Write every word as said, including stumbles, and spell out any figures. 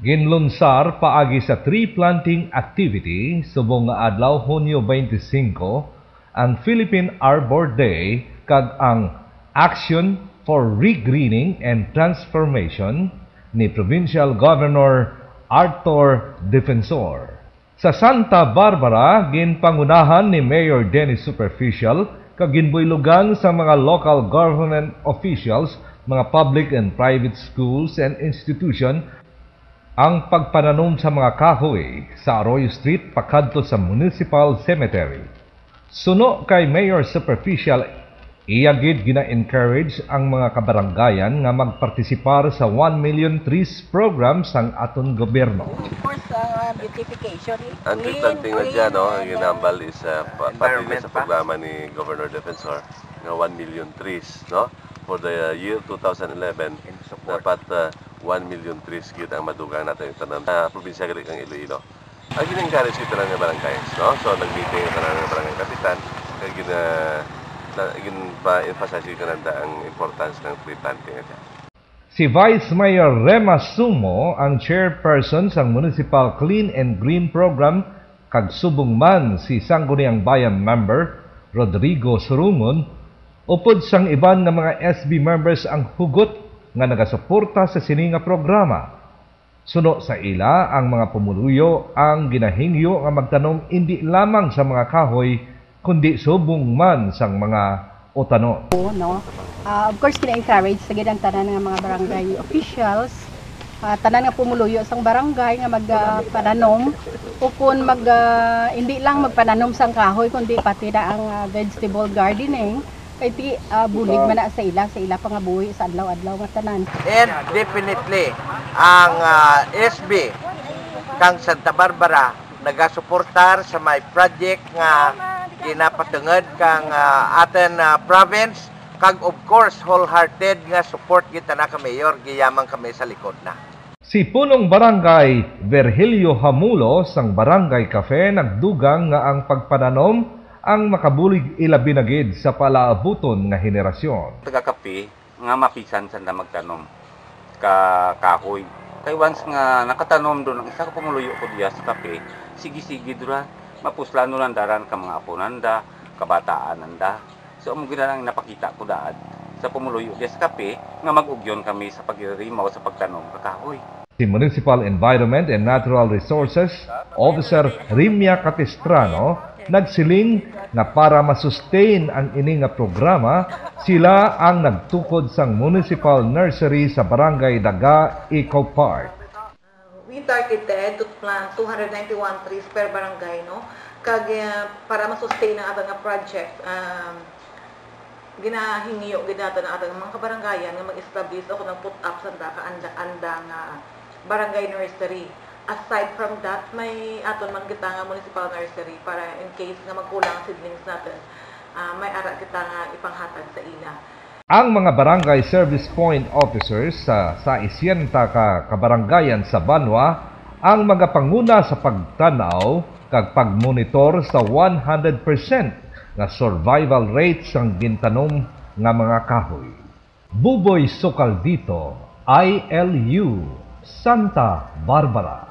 Ginlunsar paagi sa tree planting activity subong nga adlaw, Hunyo twenty-five, ang Philippine Arbor Day kag ang Action for Regreening and Transformation ni Provincial Governor Arthur Defensor. Sa Santa Barbara, ginpangunahan ni Mayor Dennis Superficial kag ginbuylogan sa mga local government officials, mga public and private schools and institution ang pagpananom sa mga kahoy sa Arroyo Street pakadto sa Municipal Cemetery. Suno kay Mayor Superficial, iya gid gina-encourage ang mga kabarangayan nga magpartisipar sa one million trees program sang aton gobyerno. Of course, ang beautification. Ang tree planting nga dyan, no, ang ginambal is uh, pa- parte na sa programa ni Governor Defensor nga one million trees, no? For the year two thousand eleven, dapat uh, one million trees gid ang madugang natin tanan sa probinsya gid kang Iloilo. Ang gina-encourage kita nga barangay, no? So nag-meeting ang tanan nga barangay kapitan, kag gina na, gin-emphasize kita nanda ang importance ng tree planting nga dyan. Si Vice Mayor Rema Sumo ang chairperson sang Municipal Clean and Green Program, kag subong man si Sangguniang Bayan member Rodrigo Surungon, upod sang iban nga mga S B members ang hugot nga nagasuporta sa sini nga programa. Suno sa ila, ang mga pumuluyo ang ginahingyo nga magtanom indi lamang sa mga kahoy, kundi subong man sang mga utanon. No? Ah, of course, gina-encourage sa gid ang tanan nga mga barangay officials, ah, tanan nga pumuluyo sang barangay nga magpananom o kun mag ah, hindi lang magpananom sang kahoy kundi pati na ang ah, vegetable gardening kay ti ah, bulig man na sa ila sa ila pangabuhi sa adlaw-adlaw nga tanan. And definitely, ang ah, S B kang Santa Barbara nagasuportar sa may project nga ginapatungod kang ah, aton ah, province, kag of course wholehearted nga support gid ta na ka mayor, giyamang kami sa likod na. Si Punong Barangay Virgilio Hamulo sang Barangay Cafe nagdugang nga ang pagpananom ang makabulig ilabi na gid sa palaabuton nga henerasyon. Taga Cafe nga mapisan sanda magtanom ka kahoy. Kay once nga nakatanom doon ang isa ka pumuluyo ko diya sa Cafe, sige-sige dura, mapuslano nanda ran ka mga apo nanda, kabataan nanda. So amo gid ang napakita ko daad sa pumuluyo diya sa Cafe nga mag-ugyon kami sa pagrimaw sa pagtanom ka kahoy. Si Municipal Environment and Natural Resources Officer Rimia Capistrano nagsiling nga para ma-sustain ang ini nga programa, sila ang nagtukod sang Municipal Nursery sa Barangay Daga Eco Park. We targeted to plant two hundred ninety-one trees per barangay, no? Kag uh, para ma-sustain ang ato nga project, um, ginahingyo gid nato ang ato nga mga kabarangayan nga mag-establish o mag-put up sa anda ka anda, anda nga barangay nursery. Aside from that, may aton man kita nga municipal nursery para in case nga magkulang ang seedlings natin, uh, may ara kita nga ipanghatag sa ila. Ang mga Barangay Service Point Officers sa sesenta ka kabarangayan sa banwa ang magapanguna sa pagtan-aw kag pagmonitor sa one hundred percent nga survival rate sang gintanom nga mga kahoy. Buboy Sukaldito, I L U, Santa Barbara.